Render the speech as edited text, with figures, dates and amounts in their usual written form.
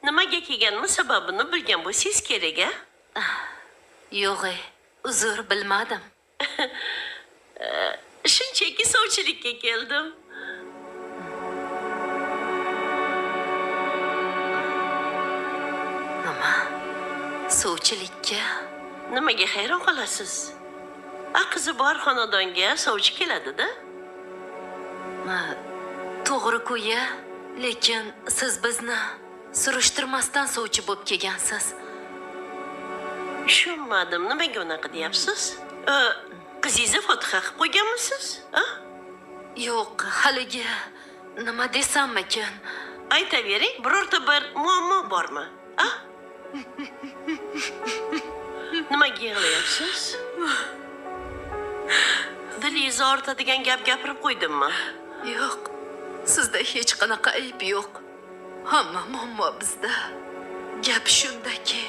Nimaga kelganimni sababini bilgan bo'lsangiz kerak, a? Yo'q, e, uzr, bilmadim. Shunchaki sovchilikka keldim. Nima? Sovchilikka? Nimaga hayron qolasiz? A, qizi bor xonadonga sovchi keladi-da. Ma, to'g'ri-ku, ya. Lekin siz bizni surishtirmasdan sovchi bo'lib kelgansiz. Tushunmadim, nimaga unaqa deyapsiz? Qizingizni fotiha qilib qo'yganmisiz? A? Yo'q, haligi nima desammikin? Aytavering, birorta bir muammo bormi? A? Nimaga yig'layapsiz? Dilingizni og'ritadigan gap gapirib qo'ydimmi? Yo'q. Sizda hech qanaqa ayb yo'q. Hamma muammo bizda. Gap shundaki,